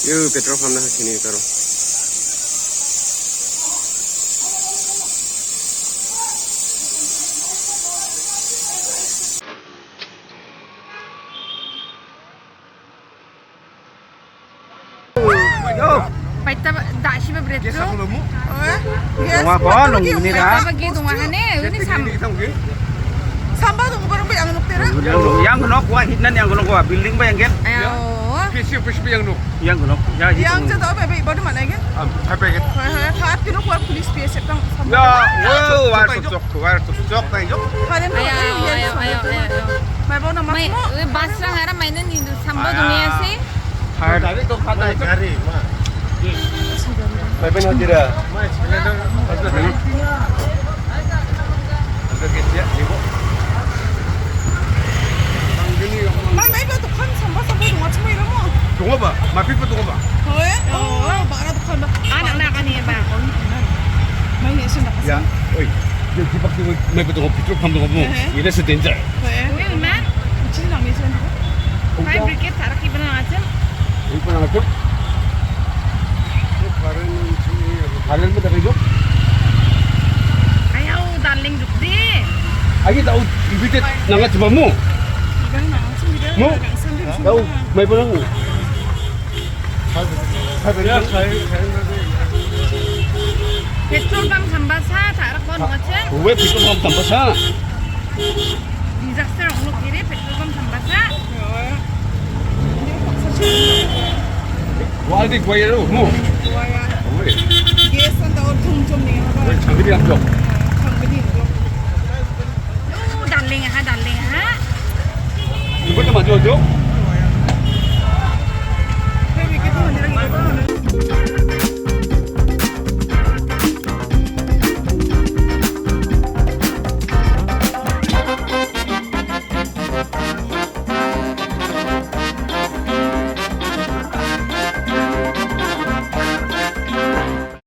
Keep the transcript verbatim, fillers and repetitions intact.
Yo, petrol pump na kini karo. Yo. Paita da shi ba bret. Yes, aku lemu. Oh, eh? Yes. Nungwa ko, nung ini da. Paita bagi nungwa hane, ini sam. Samba tu barang ba ïangnok tera. Ïangnok, ïangnok wa, hitnan ïangnok wa, building ba ïangen. Ayo. Pisi, pisi ïangnok. Ïangnok. Ya, yang jada ba ba ba mana ïangen. Am, apa ïangen? Hai hai, hat kino kuar police P S F tang. Ya, wow, war tuk tuk, war tuk tuk, tai jok. Ayo, ayo, ayo, ayo. Mai bau na mai, mas mo. Bas lang ara mai nan ni samba dunia se. Hai. Dari tu kata gari ma. Mai ben hajira. Mai sebenarnya. Ada kecil, ibu. Mai, mai ba dukhan samba, samba dong aja mai lama. Dong ba? Mapi pa dong ba? Hoi? Oh, ba ada dukhan ba. Anak-anak ni ba? Mai ni sunda. Ya, oi. Dia tiba-tiba mai pa dong petrol pump dong ba. Ini sedenjar. Hoi. Hoi, ma. Cili nang ni sunda. Fire brigade tarak iban aja. Iban aja. Karen mo da kayo. Ayaw, darling, duk di. Ayo, tau, ibitit, nangat si mamu. Mo? Tau, mai pa lang. Petrol pump samba sa, tarak pon macam. Uwe, petrol pump samba sa. Disaster ong luk kiri, petrol pump samba sa. Wah, di kuaya lo, mo. Kuaya. Oi. Gas an da thum chum ni ha ba. Oi, chang ni am jok. Chang ni am jok. Oh, darling ha, darling ha. Ibu tu maju jok.